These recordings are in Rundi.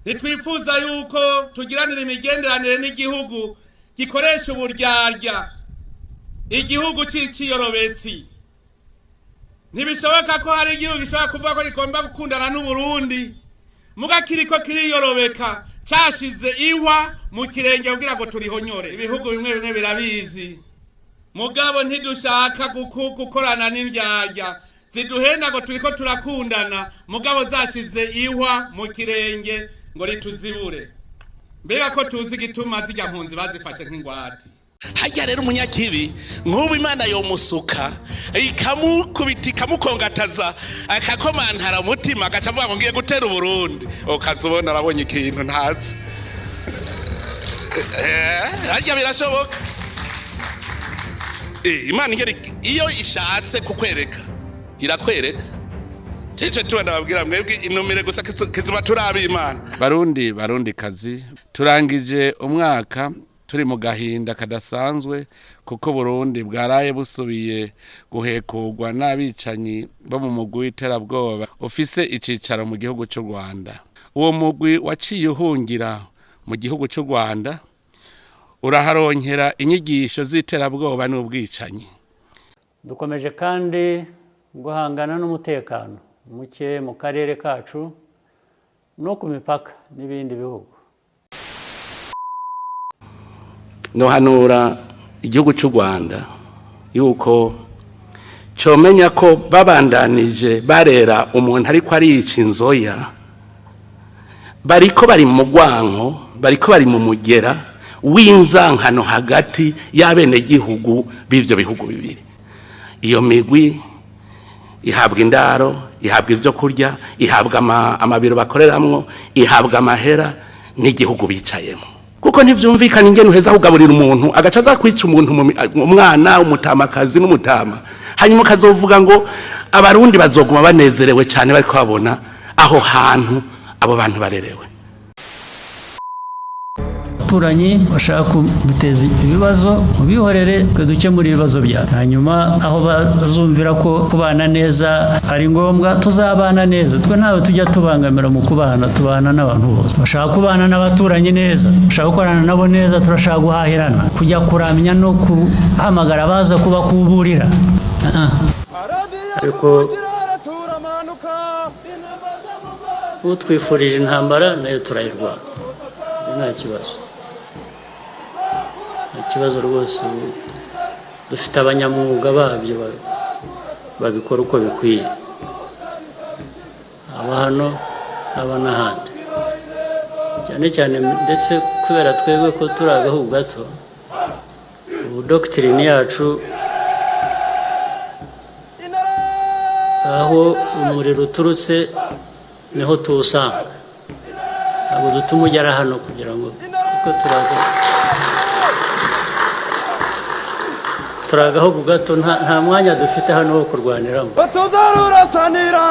Ntitwifuza yuko tugiranira imigenderanire n'igihugu gikoresha uburyarya, igihugu c'iciyorobetsi. Ntibishoboka ko hari igihugu gishobora kuvuga ko gigomba gukundana n'Uburundi muga kiriko kiriyorobeka, cashize ihwa mu kirenge kugira ngo turihonyore. Ibihugu bimwe bimwe birabizi, mugabo ntidushaka gukorana n'indyarya ziduhenda ngo turiko turakundana, mugabo zashize ihwa mu kirenge ngo rituzibure. Mbega ko tuzi igituma zirya mpunzi bazifashe nk'ingwate. Hajya rero umunyakibi nk'ubu Imana yomusuka ikamukubita ikamukongataza akakomantara umutima, agaca avuga ngo ngiye gutera Uburundi, ukaza ubona arabonye ikintu ntazi. Harya birashoboka. Imana ingeri iyo ishatse kukwereka irakwereka. Cico tuba ndababwira mwebwe inumire gusa kizima turabi Imana. Barundi, Barundi kazi, turangije umwaka turi mu gahinda kadasanzwe kuko Burundi bwaraye busubiye guhekurwa n'abicanyi bo mu mugwi w'iterabwoba ufise icicaro mu gihugu cy'u Rwanda. Uwo mugwi waciye uhungira mu gihugu cy'u Rwanda, uraharonkera inyigisho z'iterabwoba n'ubwicanyi. Dukomeje kandi guhangana n'umutekano muke mu karere kacu no ku mipaka n'ibindi bihugu. Nohanura igihugu cy'u Rwanda yuko comenya ko babandanije barera umuntu ariko arica inzoya, bariko bari mu rwanko, bariko bari mu mugera w'inzankano hagati y'abenegihugu b'ivyo bihugu bibiri. Iyo migwi ihabwa indaro, ihabwa ivyo kurya, ihabwa amabiro bakoreramwo, ihabwa amahera n'igihugu bicayemo, kuko ntivyumvikana ingene uheza kugaburira umuntu agaca aza kwica umuntu umwana, umutamakazi n'umutama, hanyuma ukazovuga ngo Abarundi bazoguma banezerewe cyane bariko babona aho hantu abo bantu barerewe. Abaturanyi bashaka kuduteza ibibazo, mubihorere, twe dukemura ibibazo byacu. Hanyuma aho bazumvira ko kubana neza ari ngombwa, tuzabana neza. Twe ntawe tujya tubangamira mu kubana, tubana n'abantu bose. Bashaka kubana n'abaturanyi neza, bashaka gukorana nabo neza, turashaka guhahirana. Kujya kuramya no guhamagara abaza kubakuburira. Ariko utwifurije intambara nayo turayirwana, nta kibazo, nta kibazo rwose. Ubu dufite abanyamwuga babyo babikora uko bikwiye, aba hano, aba n'ahandi, cyane cyane ndetse kubera twebwe ko turi agahugu gato, ubu doctrine yacu, aho umuriro uturutse niho tuwusanga. Ntabwo dutuma ugera hano kugira ngo, kuko turi agahugu gato, nta mwanya dufite hano wo kurwaniramo. Tuzarurasanira.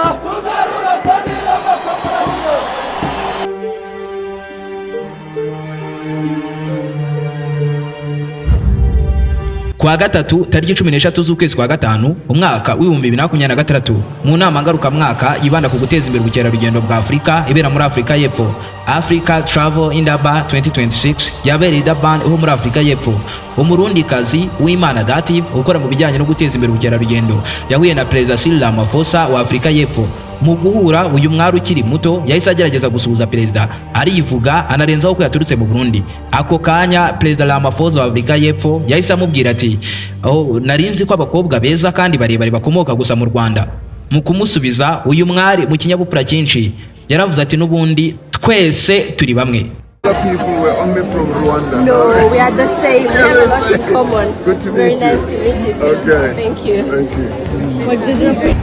Kuwa gatatu tariki 13 z'ukwezi kwa gatanu umwaka w'2026, mu nama ngarukamwaka yibanda ku guteza imbere ubukerarugendo bwa Afurika ibera muri Afurika y'Epfo, Africa Travel Indaba 2026, yabereye i Durban ho muri Afurika y'Epfo, Umurundikazi Uwimana Dative ukora mu bijyanye no guteza imbere ubukerarugendo yahuye na Perezida Cyril Ramaphosa wa Afurika y'Epfo. Mu guhura, uyu mwari ukiri muto yahise agerageza gusuhuza perezida, arivuga, anarenzaho ko yaturutse mu Burundi. Ako kanya Perezida Ramaphosa wa Afurika y'Epfo yahise amubwira ati: "Oh, nari nzi ko abakobwa beza kandi barebare bakomoka gusa mu Rwanda." Mu kumusubiza, uyu mwari mu kinyabupfura cyinshi yaravuze ati: "N'ubundi twese turi bamwe." People were only from Rwanda. No, we are the same. We have a lot in common. Good to Very meet you. nice to meet you too. Okay. Thank you. Thank you.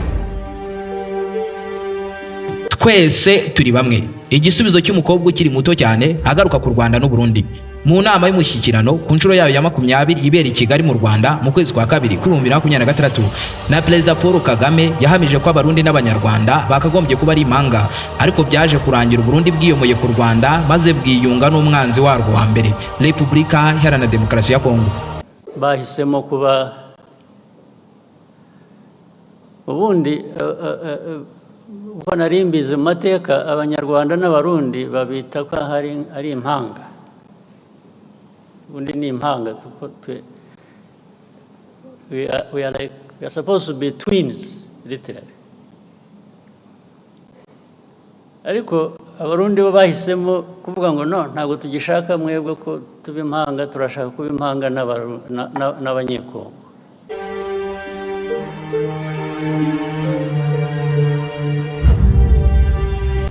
Twese turi bamwe, igisubizo cy'umukobwa ukiri muto cyane agaruka ku Rwanda n'u Burundi. Mu nama y'umushyikirano ku nshuro yayo ya 20 ibera i Kigali mu Rwanda mu kwezi kwa kabiri kuri 2026, na Perezida Paul Kagame yahamije ko Abarundi n'Abanyarwanda bakagombye kuba ari impanga, ariko byaje kurangira Uburundi bwiyomoye ku Rwanda maze bwiyunga n'umwanzi warwo wa mbere, Repubulika Iharanira Demokarasi ya Kongo. Bahisemo kuba ubundi Uko nari mbizi mu mateka, Abanyarwanda n'Abarundi babita ko ari impanga. Ubundi ni impanga kuko twe we are like, we are supposed to be twins, literally. Ariko Abarundi bo bahisemo kuvuga ngo no, ntabwo tugishaka mwebwe ko tuba impanga, turashaka kuba impanga n'Abanyekongo.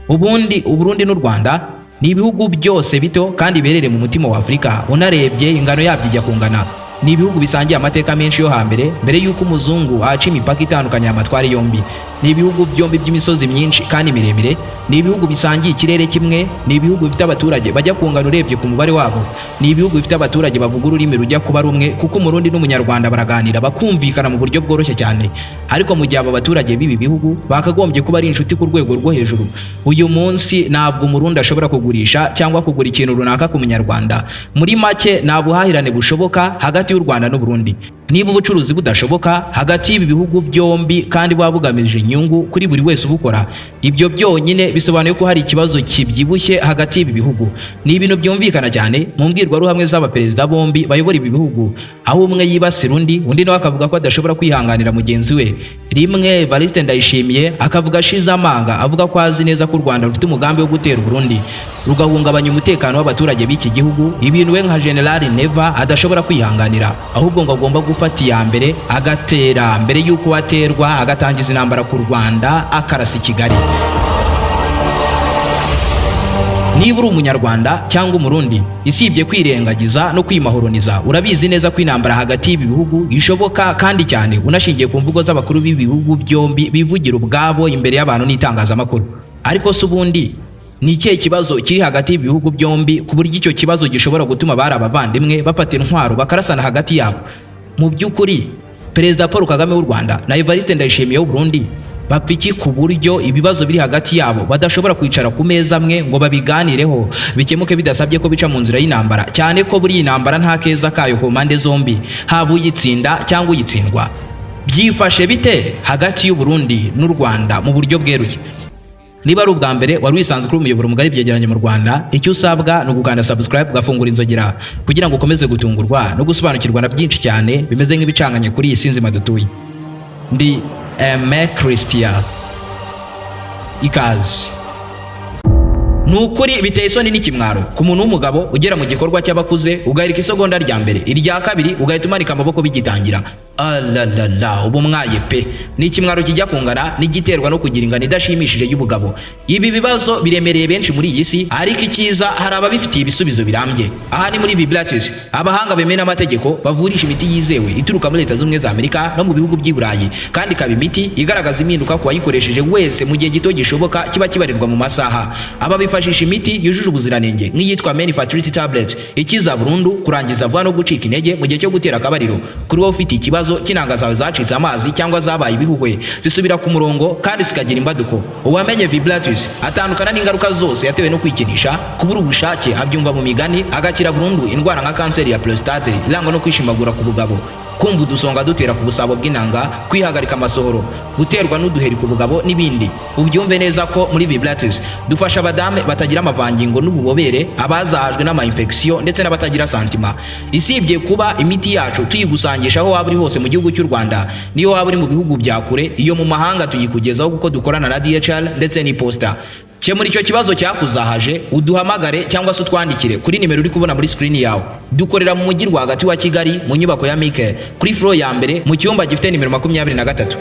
Ubundi Uburundi n'u Rwanda ni ibihugu byose bito kandi biherereye mu mutima wa Afurika. Unarebye ingano yabyo ijya kungana. Ni ibihugu bisangiye amateka menshi yo hambere, mbere y'uko umuzungu aca imipaka itandukanye amatware yombi. Ni ibihugu byombi by'imisozi myinshi kandi miremire. Ni ibihugu bisangiye ikirere kimwe. Ni ibihugu bifite abaturage bajya kungana urebye ku mubare wabo. Ni ibihugu bifite abaturage bavuga ururimi rujya kuba rumwe, kuko Umurundi n'Umunyarwanda baraganira bakumvikana mu buryo bworoshye cyane. Ariko mu gihe aba baturage b'ibi bihugu bakagombye kuba ari inshuti ku rwego rwo hejuru, uyu munsi ntabwo Umurundi ashobora kugurisha cyangwa kugura ikintu runaka ku Munyarwanda. Muri make, nta buhahirane bushoboka hagati y'u Rwanda n'u Burundi. Niba ubucuruzi budashoboka hagati y'ibi bihugu byombi kandi buba bugamije inyungu kuri buri wese ubukora, ibyo byonyine bisobanuye ko hari ikibazo kibyibushye hagati y'ibi bihugu. Ni ibintu byumvikana cyane mu mbwirwaruhamwe z'abaperezida bombi bayobora ibi bihugu, aho umwe yibasira undi, undi nawe akavuga ko adashobora kwihanganira mugenzi we. Rimwe Evariste Ndayishimiye akavuga ashize amanga, avuga ko azi neza ko u Rwanda rufite umugambi wo gutera Uburundi rugahungabanya umutekano w'abaturage b'iki gihugu, ibintu we nka General Neva adashobora kwihanganira, ahubwo ngo agomba gufata iya mbere agatera mbere y'uko aterwa, agatangiza intambara ku Rwanda, akarasa i Kigali. Niba uri Umunyarwanda cyangwa Umurundi, isibye kwirengagiza no kwimahoroniza, urabizi neza ko intambara hagati y'ibi bihugu ishoboka kandi cyane, unashingiye ku mvugo z'abakuru b'ibi bihugu byombi bivugira ubwabo imbere y'abantu n'itangazamakuru. Ariko se ubundi ni ikihe kibazo kiri hagati y'ibi bihugu byombi ku buryo icyo kibazo gishobora gutuma bari abavandimwe bafata intwaro bakarasana hagati yabo? Mu by'ukuri, Perezida Paul Kagame w'u Rwanda na Evariste Ndayishimiye w'u Burundi bapfa iki ku buryo ibibazo biri hagati yabo badashobora kwicara ku meza amwe ngo babiganireho bikemuke bidasabye ko bica mu nzira y'intambara, cyane ko buri intambara nta keza kayo ku mpande zombi, haba uyitsinda cyangwa uyitsindwa? Byifashe bite hagati y'u Burundi n'u Rwanda mu buryo bweruye? Niba ari ubwa mbere wari wisanzwe kuri umuyoboro mugari byegeranye mu Rwanda, icyo usabwa ni ugukanda subscribe, ugafungura inzogera kugira ngo ukomeze gutungurwa no gusobanukirwa na byinshi cyane bimeze nk'ibicanganye kuri iyi si nzima dutuye. Ndi Aime Christian, ikaze. Ni ukuri biteye isoni n'ikimwaro ku muntu w'umugabo ugera mu gikorwa cy'abakuze, ugahirika isegonda rya mbere, irya kabiri ugahita umanika amaboko bigitangira. Alalala, ubu mwaye pe! Ni ikimwaro kijya kungana n'igiterwa no kugira ingano idashimishije y'ubugabo. Ibi bibazo biremereye benshi muri iyi si, ariko icyiza hari ababifitiye ibisubizo birambye. Aha ni muri Vibratus, abahanga bemewe n'amategeko bavurisha imiti yizewe ituruka muri Leta Z'Ubumwe za Amerika no mu bihugu by'i Burayi, kandi ikaba imiti igaragaza impinduka ku wayikoresheje wese mu gihe gito gishoboka kiba kibarirwa mu masaha. Aba bifashisha imiti yujuje ubuziranenge nk'iyitwa Men Fertility Tablet, ikiza burundu kurangiza vuba no gucika intege mu gihe cyo gutera akabariro. Kuri wowe ufite ikibazo cy'intanga zawe zacitse amazi cyangwa zabaye ibihuhwe, zisubira ku murongo kandi zikagira imbaduko. Uwamenye Vibratus atandukana n'ingaruka zose yatewe no kwikinisha, kubura ubushake abyumva mu migani, agakira burundu indwara nka kanseri ya prostate irangwa no kwishimagura ku bugabo, kumva udusonga dutera ku busabo bw'intanga, kwihagarika amasohoro, guterwa n'uduheri ku bugabo n'ibindi. Ubyumve neza ko muri Vibratus dufasha abadame batagira amavangingo n'ububobere, abazahajwe n'ama infection ndetse n'abatagira santima. Isibye kuba imiti yacu tuyigusangisha aho waba uri hose mu gihugu cy'u Rwanda, niyo waba uri mu bihugu bya kure iyo mu mahanga tuyikugezaho, kuko dukorana na DHL ndetse n'iposita. Kemura icyo kibazo cyakuzahaje, uduhamagare cyangwa se utwandikire kuri nimero uri kubona muri screen yawe. Dukorera mu mujyi rwagati wa Kigali, mu nyubako ya Mike, kuri floor ya mbere, mu cyumba gifite nimero 23.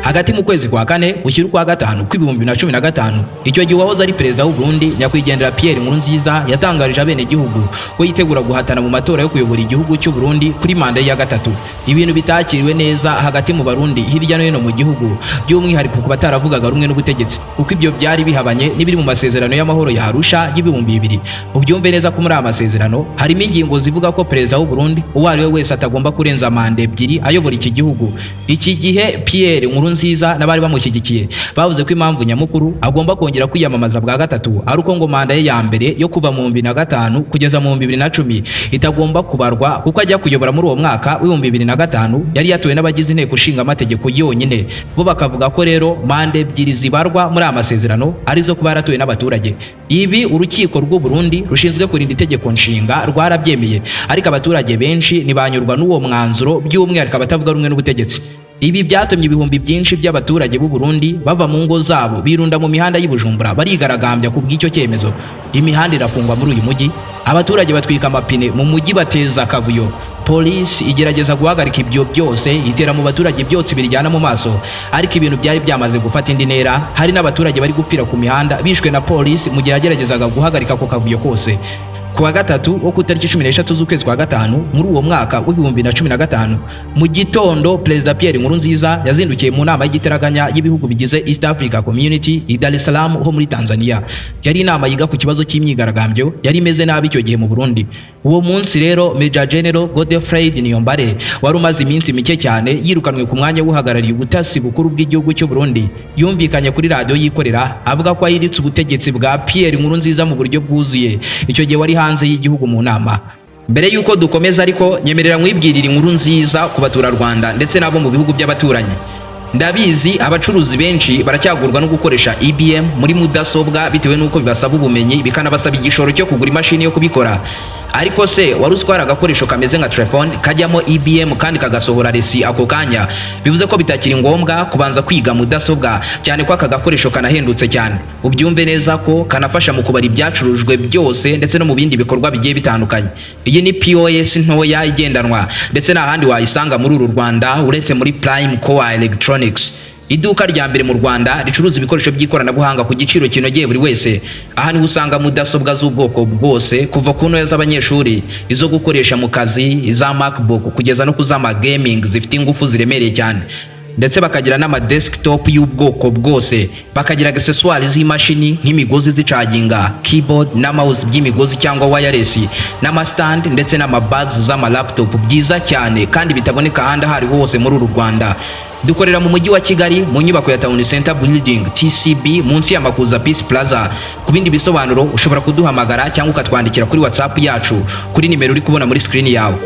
Hagati mu kwezi kwa kane ushyira ukwa gatanu kw'ibihumbi 2015, icyo gihe uwahoze ari perezida w'u Burundi nyakwigendera Pierre Nkurunziza yatangarije abenegihugu ko yitegura guhatana mu matora yo kuyobora igihugu cy'u Burundi kuri manda ya gatatu, ibintu bitakiriwe neza hagati mu Barundi hirya no hino mu gihugu, by'umwihariko ku bataravugaga rumwe n'ubutegetsi, kuko ibyo byari bihabanye n'ibiri mu masezerano y'amahoro ya Arusha y'ibihumbi 2000. Ubyumve neza ko muri aya masezerano harimo ingingo zivuga ko perezida w'u Burundi uwo ari we wese atagomba kurenza manda ebyiri ayobora iki gihugu. Iki gihe Pierre Nkurunziza Nkurunziza n'abari bamushyigikiye bavuze ko impamvu nyamukuru agomba kongera kwiyamamaza bwa gatatu ari uko ngo manda ye ya mbere yo kuva mu 2005 kugeza mu 2010 itagomba kubarwa, kuko ajya kuyobora muri uwo mwaka w'2005 yari yatowe n'abagize inteko ishinga amategeko yonyine. Bo bakavuga ko rero manda ebyiri zibarwa muri aya masezerano arizo kuba yaratowe n'abaturage. Ibi urukiko rw'u Burundi rushinzwe kurinda itegeko nshinga rwarabyemeye, ariko abaturage benshi ntibanyurwa n'uwo mwanzuro, by'umwihariko abatavuga rumwe n'ubutegetsi. Ibi byatumye ibihumbi byinshi by'abaturage b'u Burundi bava mu ngo zabo birunda mu mihanda y'i Bujumbura barigaragambya ku bw'icyo cyemezo. Imihanda irafungwa muri uyu mujyi, abaturage batwika amapine mu mujyi, bateza akavuyo. Polisi igerageza guhagarika ibyo byose, itera mu baturage ibyotsi biryana mu maso, ariko ibintu byari byamaze gufata indi ntera. Hari n'abaturage bari gupfira ku mihanda bishwe na polisi mu gihe yageragezaga guhagarika ako kavuyo kose. Ku wa gatatu wo ku itariki 13 z'ukwezi kwa gatanu muri uwo mwaka w'2015 mu gitondo, Perezida Pierre Nkurunziza yazindukiye mu nama y'igitaraganya y'ibihugu bigize East Africa Community i Dar es Salaam ho muri Tanzania. Yari inama yiga ku kibazo cy'imyigaragambyo yari imeze nabi icyo gihe mu Burundi. Uwo munsi rero, Major General Godefroid Niyombare, wari umaze iminsi mike cyane yirukanwe ku mwanya w'uhagarariye ubutasi bukuru bw'igihugu cy'u Burundi, yumvikanye kuri radiyo yikorera avuga ko ahiritse ubutegetsi bwa Pierre Nkurunziza mu buryo bwuzuye, icyo gihe wari hanze y'igihugu mu nama. Mbere y'uko dukomeza ariko, nyemerera nkwibwirira inkuru nziza ku baturarwanda ndetse n'abo mu bihugu by'abaturanyi. Ndabizi, abacuruzi benshi baracyagurwa no gukoresha EBM muri mudasobwa bitewe n'uko bibasaba ubumenyi, bikanabasaba igishoro cyo kugura imashini yo kubikora. Ariko se wari uzi ko hari agakoresho kameze nka telefone kajyamo EBM kandi kagasohora resi ako kanya? Bivuze ko bitakiri ngombwa kubanza kwiga mudasobwa, cyane ko aka gakoresho kanahendutse cyane. Ubyumve neza ko kanafasha mu kubara ibyacurujwe byose ndetse no mu bindi bikorwa bigiye bitandukanye. Iyi ni POS ntoya igendanwa, ndetse nta handi wayisanga muri uru Rwanda uretse muri Prime Core Electronics, iduka rya mbere mu Rwanda ricuruza ibikoresho by'ikoranabuhanga ku giciro kinogeye buri wese. Aha niho usanga mudasobwa z'ubwoko bwose, kuva ku ntoya z'abanyeshuri, izo gukoresha mu kazi, iza MacBook, kugeza no ku z'ama gaming zifite ingufu ziremereye cyane, ndetse bakagira n'ama desktop y'ubwoko bwose, bakagira accessoires z'imashini nk'imigozi zicaginga, keyboard na mouse by'imigozi cyangwa wireless, n'ama stand ndetse n'ama bags z'ama laptop byiza cyane kandi bitaboneka ahandi aho ariho hose muri uru Rwanda. Dukorera mu mujyi wa Kigali mu nyubako ya Town Center Building, TCB, munsi ya Makuza Peace Plaza. Ku bindi bisobanuro ushobora kuduhamagara cyangwa ukatwandikira kuri WhatsApp yacu kuri nimero uri kubona muri screen yawe.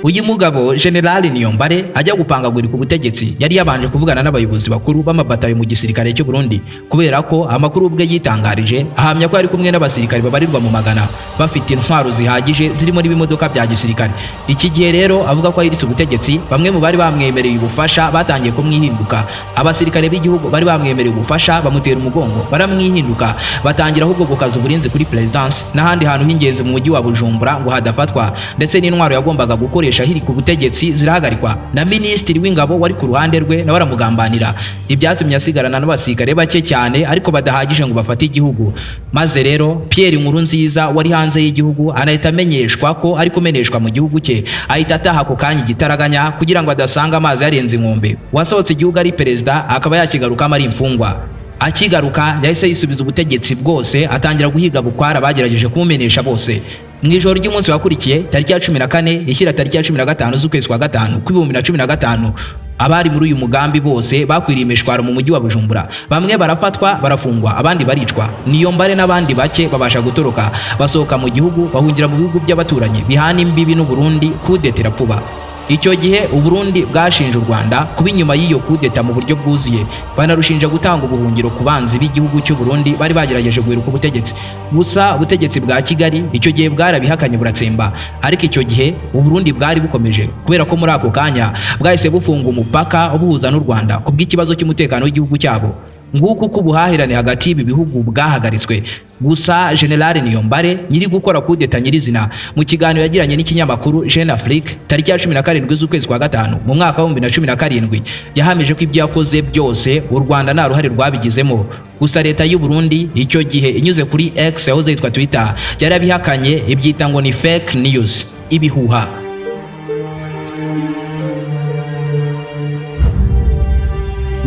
Uyu mugabo General Niyombare ajya gupangagurika ubutegetsi yari yabanje kuvugana n'abayobozi bakuru b'amabatayo mu gisirikare cy'u Burundi, kubera ko amakuru ubwe yitangarije ahamya ko yari kumwe n'abasirikare babarirwa mu magana bafite intwaro zihagije zirimo n'ibimodoka bya gisirikare. Iki gihe rero avuga ko ahiritse ubutegetsi, bamwe mu bari bamwemereye ubufasha batangiye kumwihinduka. Abasirikare b'igihugu bari bamwemereye ubufasha bamutera umugongo, baramwihinduka, batangira ahubwo gukaza uburinzi kuri perezidansi n'ahandi hantu h'ingenzi mu mujyi wa Bujumbura ngo hadafatwa, ndetse n'intwaro yagombaga gukoresha ahiri ku butegetsi zirahagarikwa. Na minisitiri w'ingabo wari ku ruhande rwe nawe aramugambanira, ibyatumye asigarana n'abasirikare bake cyane ariko badahagije ngo bafate igihugu. Maze rero Pierre Nkurunziza wari hanze y'igihugu anahita amenyeshwa ko ari kumeneshwa mu gihugu cye, ahita ataha ako kanya igitaraganya kugira ngo adasanga amazi yarenze inkombe. Wasohotse igihugu ari perezida akaba yakigarukamo ari imfungwa. Akigaruka yahise yisubiza ubutegetsi bwose, atangira guhiga bukwara bagerageje kumumenesha bose. Mu ijoro ry'umunsi wakurikiye, tariki ya 14 ishyira tariki ya 15 z'ukwezi kwa gatanu kw'2015, abari muri uyu mugambi bose bakwiriye imishwaro mu mujyi wa Bujumbura. Bamwe barafatwa barafungwa, abandi baricwa. Niyombare n'abandi bake babasha gutoroka, basohoka mu gihugu bahungira mu bihugu by'abaturanyi bihana imbibi n'u Burundi. Kudeta irapfuba. Icyo gihe u Burundi bwashinje u Rwanda kuba inyuma y'iyo kudeta mu buryo bwuzuye, banarushinja gutanga ubuhungiro ku banzi b'igihugu cy'u Burundi bari bagerageje guhiruka ubutegetsi. Gusa ubutegetsi bwa Kigali icyo gihe bwarabihakanye buratsemba. Ariko icyo gihe u Burundi bwari bukomeje, kubera ko muri ako kanya bwahise bufunga umupaka ubuhuza n'u Rwanda ku bw'ikibazo cy'umutekano w'igihugu cyabo. Nguko uko ubuhahirane hagati y'ibi bihugu bwahagaritswe. Gusa General Niyombare nyiri gukora kudeta nyirizina, mu kiganiro yagiranye n'ikinyamakuru Jeune Afrique tariki ya 17 z'ukwezi kwa gatanu mu mwaka wa 2017, yahamije ko ibyo yakoze byose u Rwanda nta ruhare rwabigizemo. Gusa leta y'u Burundi icyo gihe inyuze kuri X yahoze yitwa Twitter yarabihakanye, ibyita ngo ni fake news, ibihuha.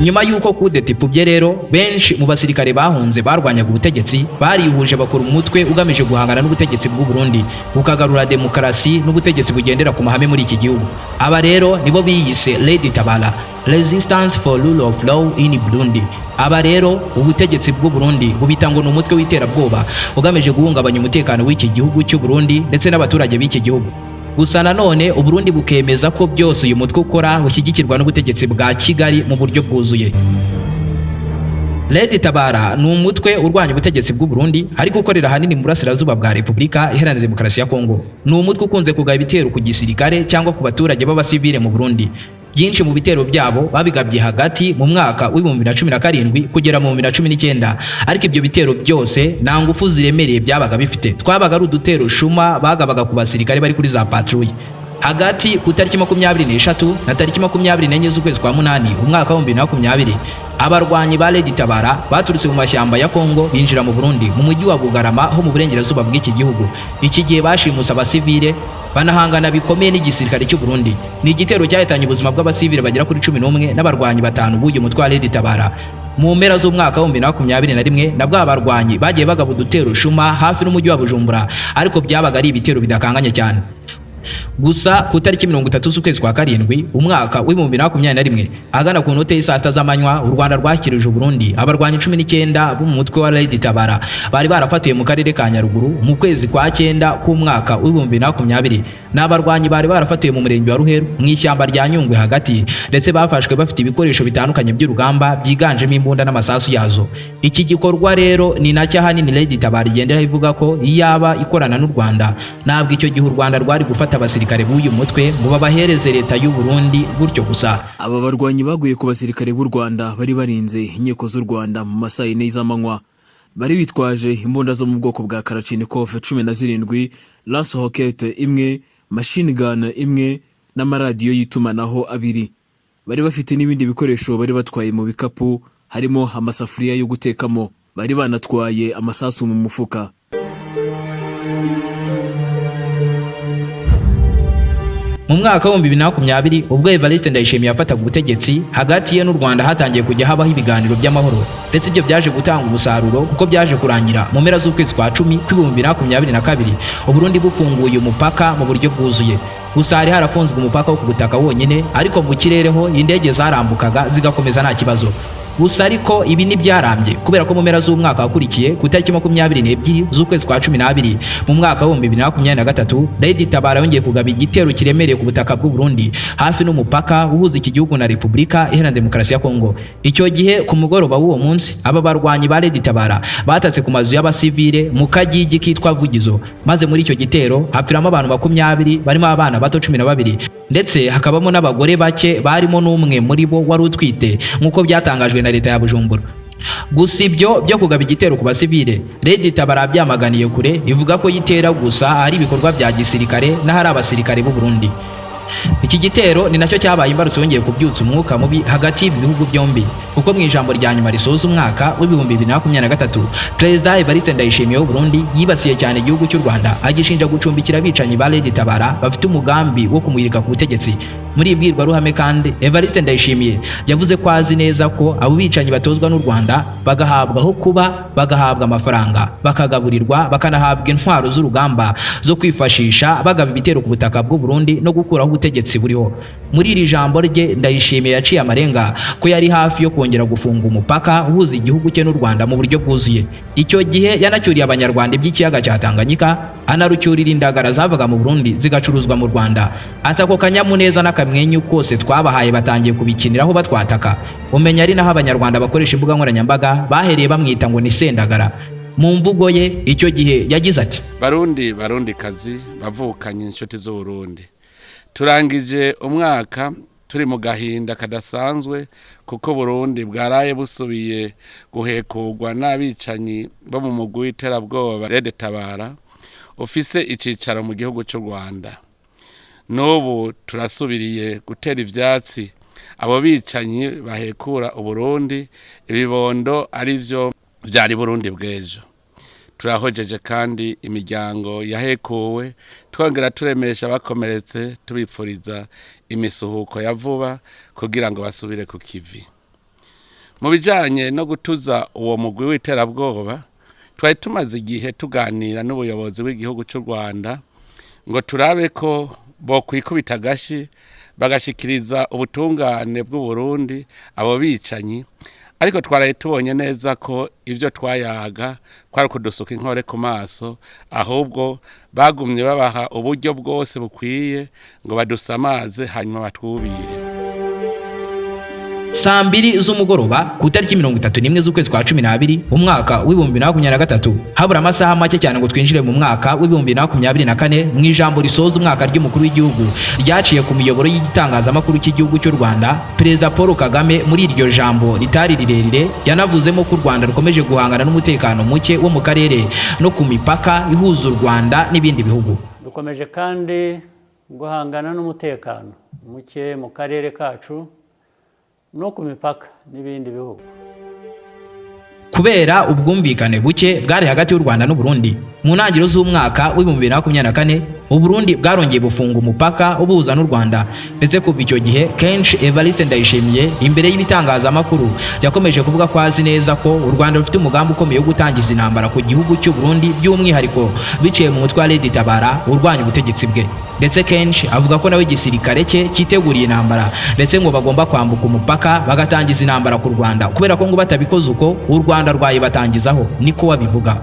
Nyuma y'uko kudeta ipfubye rero, benshi mu basirikare bahunze barwanyaga ubutegetsi barihuje, bakora umutwe ugamije guhangana n'ubutegetsi bw'u Burundi, bukagarura demokarasi n'ubutegetsi bugendera ku mahame muri iki gihugu. Aba rero nibo biyise RED Tabara, Resistance for Rule of Law in Burundi. Aba rero ubutegetsi bw'u Burundi bubita ngo ni umutwe w'iterabwoba ugamije guhungabanya umutekano w'iki gihugu cy'u Burundi ndetse n'abaturage b'iki gihugu. Gusa nanone Uburundi bukemeza ko byose uyu mutwe ukora ushyigikirwa n'ubutegetsi bwa Kigali mu buryo bwuzuye. RED Tabara ni umutwe urwanya ubutegetsi bw'u Burundi, ariko ukorera ahanini mu burasirazuba bwa Repubulika Iharanira Demokarasi ya Kongo. Ni umutwe ukunze kugaba ibitero ku gisirikare cyangwa ku baturage b'abasivile mu Burundi. Byinshi mu bitero byabo babigabye hagati mu mwaka w'2017 kugera mu 2019, ariko ibyo bitero byose nta ngufu ziremereye byabaga bifite, twabaga ari udutero shuma bagabaga ku basirikare bari kuri za patrouille. Hagati ku tariki 23 na tariki 24 z'ukwezi kwa munani umwaka wa 2020, abarwanyi ba RED Tabara baturutse mu mashyamba ya Kongo binjira mu Burundi, mu mujyi wa Bugarama ho mu burengerazuba bw'iki gihugu. Iki gihe bashimuse abasivile, banahangana bikomeye n'igisirikare cy'u Burundi. Ni igitero cyahitanye ubuzima bw'abasivile bagera kuri 11 n'abarwanyi batanu b'uyu mutwe wa RED Tabara. Mu mpera z'umwaka wa 2021 nabwo aba barwanyi bagiye bagaba udutero shuma hafi n'umujyi wa Bujumbura, ariko byabaga ari ibitero bidakanganye cyane. Gusa ku tariki 30 z'ukwezi kwa karindwi umwaka w'2021, ahagana ku note y'isaa 6 z'amanywa, u Rwanda rwakirije Uburundi abarwanyi 19 bo mu mutwe wa RED Tabara bari barafatiwe mu karere ka Nyaruguru mu kwezi kwa cyenda k'umwaka w'2020. Ni abarwanyi bari barafatiwe mu murenge wa Ruheru, mu ishyamba rya Nyungwe hagati, ndetse bafashwe bafite ibikoresho bitandukanye by'urugamba, byiganjemo imbunda n'amasasu yazo. Iki gikorwa rero ni nacyo ahanini RED Tabara igendera ivuga ko iyaba ikorana n'u Rwanda, ntabwo icyo gihe u Rwanda rwari gufata abasirikare b'uyu mutwe ngo babahereze leta y'u Burundi gutyo gusa. Aba barwanyi baguye ku basirikare b'u Rwanda bari barinze inkiko z'u Rwanda mu masaha 4 z'amanywa. Bari bitwaje imbunda zo mu bwoko bwa Kalashnikov 17, lance-roquette imwe, machine gun imwe n'amaradiyo y'itumanaho abiri. Bari bafite n'ibindi bikoresho bari batwaye mu bikapu, harimo amasafuriya yo gutekamo. Bari banatwaye amasasu mu mufuka. Mu mwaka wa 2020, ubwo Evariste Ndayishimiye yafataga ubutegetsi, hagati ye n'u Rwanda hatangiye kujya habaho ibiganiro by'amahoro, ndetse ibyo byaje gutanga umusaruro, kuko byaje kurangira mu mpera z'ukwezi kwa cumi kw'2022 Uburundi bufunguye umupaka mu buryo bwuzuye. Gusa hari harafunzwe umupaka wo ku butaka wonyine, ariko mu kirere ho indege zarambukaga zigakomeza nta kibazo. Gusa ariko ibi ntibyarambye, kubera ko mu mpera z'umwaka wakurikiye, ku itariki 22 z'ukwezi kwa 12 mu mwaka wa 2023, RED Tabara yongeye kugaba igitero kiremereye ku butaka bw'u Burundi, hafi n'umupaka uhuza iki gihugu na Repubulika Iharanira Demokarasi ya Kongo. Icyo gihe ku mugoroba w'uwo munsi, aba barwanyi ba RED Tabara batatse ku mazu y'abasivile mu kagigi kitwa Vugizo, maze muri icyo gitero hapfiramo abantu 20, barimo abana bato 12, ndetse hakabamo n'abagore bake, barimo n'umwe muri bo wari utwite, nk'uko byatangajwe na leta ya Bujumbura. Gusa ibyo byo kugaba igitero ku basivile, RED Tabara byamaganiye kure, ivuga ko yitera gusa ari ibikorwa bya gisirikare n'ahari abasirikare b'u Burundi. Iki gitero ni nacyo cyabaye imbarutso yongeye kubyutsa umwuka mubi hagati y'ibi bihugu byombi, kuko mu ijambo rya nyuma risoza umwaka w'2023, Perezida Evariste Ndayishimiye w'u Burundi yibasiye cyane igihugu cy'u Rwanda, agishinja gucumbikira abicanyi ba RED Tabara bafite umugambi wo kumuhirika ku butegetsi. Muri iyi mbwirwaruhame kandi, Evariste Ndayishimiye yavuze ko azi neza ko abo bicanyi batozwa n'u Rwanda, bagahabwa aho kuba, bagahabwa amafaranga, bakagaburirwa, bakanahabwa intwaro z'urugamba zo kwifashisha bagaba ibitero ku butaka bw'u Burundi no gukuraho ubutegetsi buriho. Muri iri jambo rye, Ndayishimiye yaciye amarenga ko yari hafi yo kongera gufunga umupaka uhuza igihugu cye n'u Rwanda mu buryo bwuzuye. Icyo gihe yanacyuriye Abanyarwanda iby'ikiyaga cya Tanganyika, anarucyurira indagara zavaga mu Burundi zigacuruzwa mu Rwanda. Ati: "Ako kanyamuneza n'akamwenyu kose twabahaye batangiye kubikiniraho batwataka." Umenya ari naho Abanyarwanda bakoresha imbuga nkoranyambaga bahereye bamwita ngo ni Sendagara. Mu mvugo ye icyo gihe yagize ati: Barundi, Barundi kazi, bavukanye, inshuti z'Uburundi, turangije umwaka turi mu gahinda kadasanzwe, kuko Burundi bwaraye busubiye guhekurwa n'abicanyi bo mu mugwi w'iterabwoba RED Tabara ufise icicaro mu gihugu cy'u Rwanda. N'ubu turasubiriye gutera ivyatsi abo bicanyi bahekura Uburundi, ibibondo arivyo vyari Burundi bw'ejo. Turahojeje kandi imiryango yahekuwe, twongera turemesha abakomeretse, tubipfuriza imisuhuko ya vuba kugira ngo basubire ku kivi. Mu bijanye no gutuza uwo mugwi w'iterabwoba, twari tumaze igihe tuganira n'ubuyobozi bw'igihugu cy'u Rwanda ngo turabe ko bokwikubita agashi bagashikiriza ubutungane bw'u Burundi abo bicanyi, ariko twaraye tubonye neza ko ibyo twayaga kwari kudusuka inkore ku maso, ahubwo bagumye babaha uburyo bwose bukwiye ngo badusamaze hanyuma batwubire. Saa 2 z'umugoroba ku itariki 31 z'ukwezi kwa 12 umwaka w'2023, habura amasaha make cyane ngo twinjire mu mwaka w'2024, mu ijambo risoza umwaka ry'umukuru w'igihugu ryaciye ku miyoboro y'igitangazamakuru cy'igihugu cy'u Rwanda, Perezida Paul Kagame muri iryo jambo ritari rirerire yanavuzemo ko u Rwanda rukomeje guhangana n'umutekano muke wo mu karere no ku mipaka ihuza u Rwanda n'ibindi bihugu. Dukomeje kandi guhangana n'umutekano muke mu karere kacu no ku mipaka n'ibindi bihugu. Kubera ubwumvikane buke bwari hagati y'u Rwanda n'u Burundi, mu ntangiriro z'umwaka w'2024 u Burundi bwarongeye bufunga umupaka ubuhuza n'u Rwanda. Ndetse kuva icyo gihe kenshi Evariste Ndayishimiye imbere y'ibitangazamakuru yakomeje kuvuga ko azi neza ko u Rwanda rufite umugambi ukomeye wo gutangiza intambara ku gihugu cy'u Burundi, by'umwihariko biciye mu mutwe wa Red Tabara urwanya ubutegetsi bwe. Ndetse kenshi avuga ko nawe igisirikare cye cyiteguriye intambara, ndetse ngo bagomba kwambuka umupaka bagatangiza intambara ku Rwanda, kubera ko ngo batabikoze uko u Rwanda rwayibatangizaho, niko babivuga.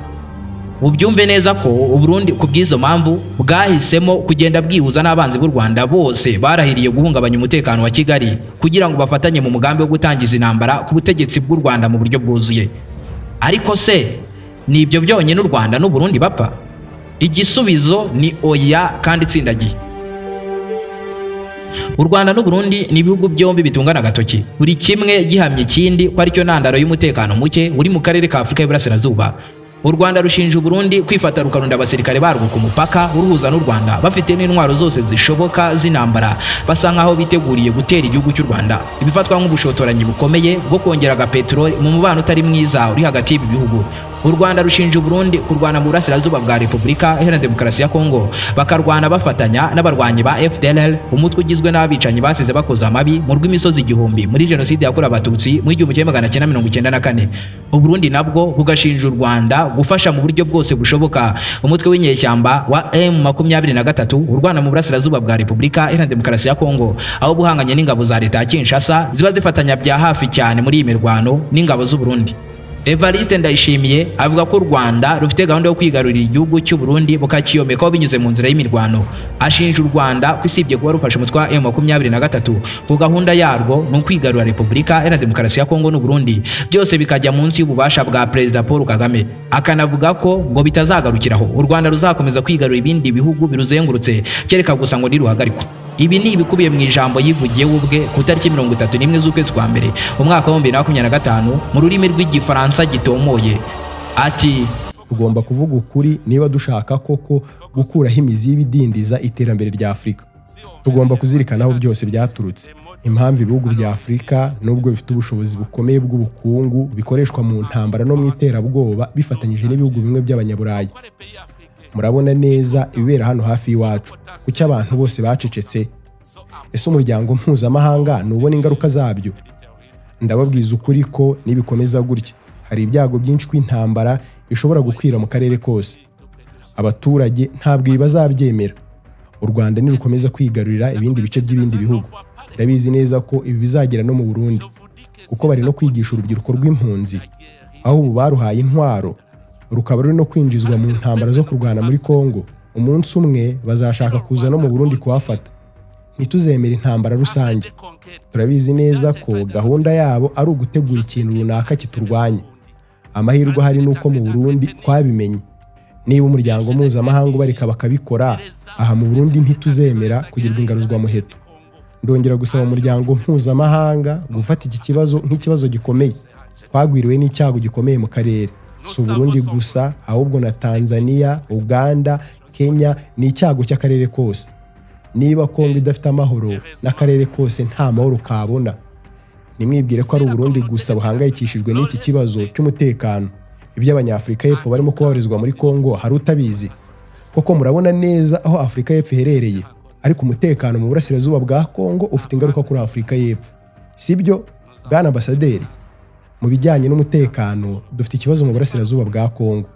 Ubyumve neza ko u Burundi ku bw'izo mpamvu bwahisemo kugenda bwihuza n'abanzi b'u Rwanda bose barahiriye guhungabanya umutekano wa Kigali, kugira ngo bafatanye mu mugambi wo gutangiza intambara ku butegetsi bw'u Rwanda mu buryo bwuzuye. Ariko se ni ibyo byonyine u Rwanda n'u Burundi bapfa? Igisubizo ni oya kandi itsindagiye. U Rwanda n'u Burundi ni ibihugu byombi bitungana agatoki, buri kimwe gihamya ikindi ko aricyo ntandaro y'umutekano muke uri mu karere ka Afurika y'Iburasirazuba. U Rwanda rushinja u Burundi kwifata rukarunda abasirikare barwo ku mupaka uruhuza n'u Rwanda, bafite n'intwaro zose zishoboka z'intambara, basa nkaho biteguriye gutera igihugu cy'u Rwanda, ibifatwa nk'ubushotoranyi bukomeye bwo kongera agapeteroli mu mubano utari mwiza uri hagati y'ibi bihugu. U Rwanda rushinja u Burundi kurwana mu burasirazuba bwa Repubulika Iharanira Demokarasi ya Kongo, bakarwana bafatanya n'abarwanyi ba FDLR, umutwe ugizwe n'abicanyi basize bakoze amabi mu rw'imisozi igihumbi muri jenoside yakorewe Abatutsi mu 1994. U Burundi nabwo bugashinja u Rwanda gufasha mu buryo bwose bushoboka umutwe w'inyeshyamba wa M23 urwana mu burasirazuba bwa Repubulika Iharanira Demokarasi ya Kongo, aho buhanganye n'ingabo za leta ya Kinshasa ziba zifatanya bya hafi cyane muri iyi mirwano n'ingabo z'u Burundi. Evariste Ndayishimiye avuga ko u Rwanda rufite gahunda yo kwigarurira igihugu cy'u Burundi bukakiyomekaho binyuze mu nzira y'imirwano. Ashinja u Rwanda ko isibye kuba rufashe umutwe wa M23, ku gahunda yarwo ni ukwigarura Repubulika Iharanira Demokarasi ya Kongo n'u Burundi, byose bikajya munsi y'ububasha bwa Perezida Paul Kagame. Akanavuga ko ngo bitazagarukiraho, u Rwanda ruzakomeza kwigarura ibindi bihugu biruzengurutse, kereka gusa ngo niruhagarikwa. Ibi ni ibikubiye mu ijambo yivugiye we ubwe ku itariki 31 z'ukwezi kwa mbere umwaka wa 2025 mu rurimi rw'Igifaransa gitomoye ati: Tugomba kuvuga ukuri niba dushaka koko gukuraho imizi y'ibidindiza iterambere rya Afurika. Tugomba kuzirikana aho byose byaturutse, impamvu ibihugu bya Afurika, nubwo bifite ubushobozi bukomeye bw'ubukungu, bikoreshwa mu ntambara no mu iterabwoba bifatanyije n'ibihugu bimwe by'Abanyaburayi. Murabona neza ibibera hano hafi y'iwacu. Kuki abantu bose bacecetse? Ese umuryango mpuzamahanga ntubona ingaruka zabyo? Ndababwiza ukuri ko nibikomeza gutya, hari ibyago byinshi ko intambara ishobora gukwira mu karere kose. Abaturage ntabwo ibi bazabyemera. U Rwanda nirukomeza kwigarurira ibindi bice by'ibindi bihugu, ndabizi neza ko ibi bizagera no mu Burundi, kuko bari no kwigisha urubyiruko rw'impunzi, aho ubu baruhaye intwaro, rukaba ruri no kwinjizwa mu ntambara zo kurwana muri Kongo. Umunsi umwe bazashaka kuza no mu Burundi kuhafata. Ntituzemere intambara rusange. Turabizi neza ko gahunda yabo ari ugutegura ikintu runaka kiturwanya. Amahirwe ahari ni uko mu Burundi twabimenye. Niba umuryango mpuzamahanga ubareka bakabikora, aha mu Burundi ntituzemera kugirwa ingaruzwamuheto. Ndongera gusaba umuryango mpuzamahanga gufata iki kibazo nk'ikibazo gikomeye. Twagwiriwe n'icyago gikomeye mu karere, si Uburundi gusa, ahubwo na Tanzania, Uganda, Kenya. Ni icyago cy'akarere kose. Niba Kongo idafite amahoro, n'akarere kose nta mahoro kabona. Nimwibwire ko ari Uburundi gusa buhangayikishijwe n'iki kibazo cy'umutekano. Ibyo Abanyafurika y'Epfo barimo kubabarizwa muri Kongo, hari utabizi koko? Murabona neza aho Afurika y'Epfo iherereye, ariko umutekano mu burasirazuba bwa Kongo ufite ingaruka kuri Afurika y'Epfo, sibyo, bwana ambasaderi? Mu bijyanye n'umutekano, dufite ikibazo mu burasirazuba bwa Kongo.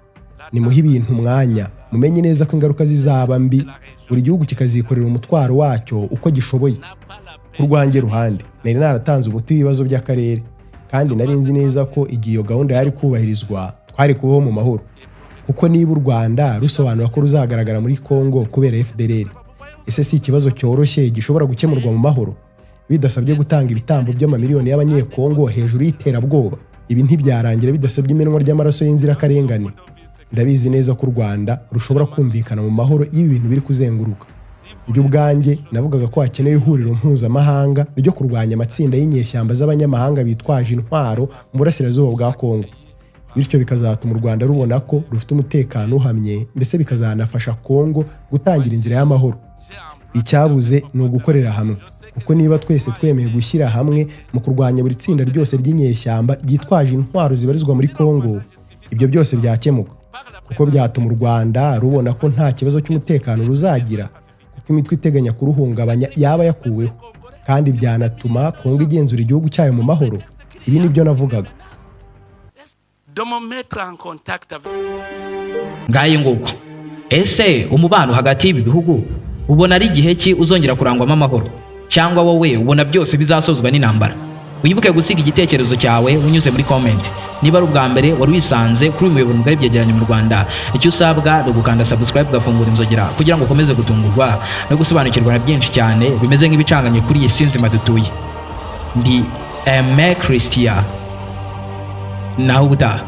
Nimuhe ibintu umwanya, mumenye neza ko ingaruka zizaba mbi, buri gihugu kikazikorera umutwaro wacyo uko gishoboye. Ku rwanjye ruhande, nari naratanze umuti w'ibibazo by'akarere, kandi nari nzi neza ko igihe iyo gahunda yari kubahirizwa, twari kubaho mu mahoro. Kuko niba u Rwanda rusobanura ko ruzagaragara muri Kongo kubera FDLR, ese si ikibazo cyoroshye gishobora gukemurwa mu mahoro, bidasabye gutanga ibitambo by'amamiliyoni y'Abanyekongo hejuru y'iterabwoba? Ibi ntibyarangira bidasabye imenwa ry'amaraso y'inzirakarengane. Ndabizi neza ko u Rwanda rushobora kumvikana mu mahoro iyo ibintu biri kuzenguruka. Njye ubwanjye navugaga ko hakenewe ihuriro mpuzamahanga ryo kurwanya amatsinda y'inyeshyamba z'abanyamahanga bitwaje intwaro mu burasirazuba bwa Kongo, bityo bikazatuma u Rwanda rubona ko rufite umutekano uhamye, ndetse bikazanafasha Kongo gutangira inzira y'amahoro. Icyabuze ni ugukorera hamwe, kuko niba twese twemeye gushyira hamwe mu kurwanya buri tsinda ryose ry'inyeshyamba ryitwaje intwaro zibarizwa muri Kongo, ibyo byose byakemuka, kuko byatuma u Rwanda rubona ko nta kibazo cy'umutekano ruzagira, kuko imitwe iteganya kuruhungabanya yaba yakuweho, kandi byanatuma Kongo igenzura igihugu cyayo mu mahoro. Ibi ni byo navugaga. De me mettre en contact avec Ngaye nguko. Ese umubano hagati y'ibi bihugu ubona ari igihe ki uzongera kurangwamo amahoro, cyangwa wowe ubona byose bizasozwa n'intambara? Wibuke gusiga igitekerezo cyawe unyuze muri comment. Niba ari ubwa mbere wari wisanze kuri uyu muyoboro mugari byegeranye mu Rwanda, icyo usabwa ni ugukanda subscribe, ugafungura inzogera, kugira ngo ukomeze gutungurwa no gusobanukirwa na byinshi cyane bimeze nk'ibicanganye kuri iyi si nzima dutuye. Ndi Aime Christian, naho ubutaha.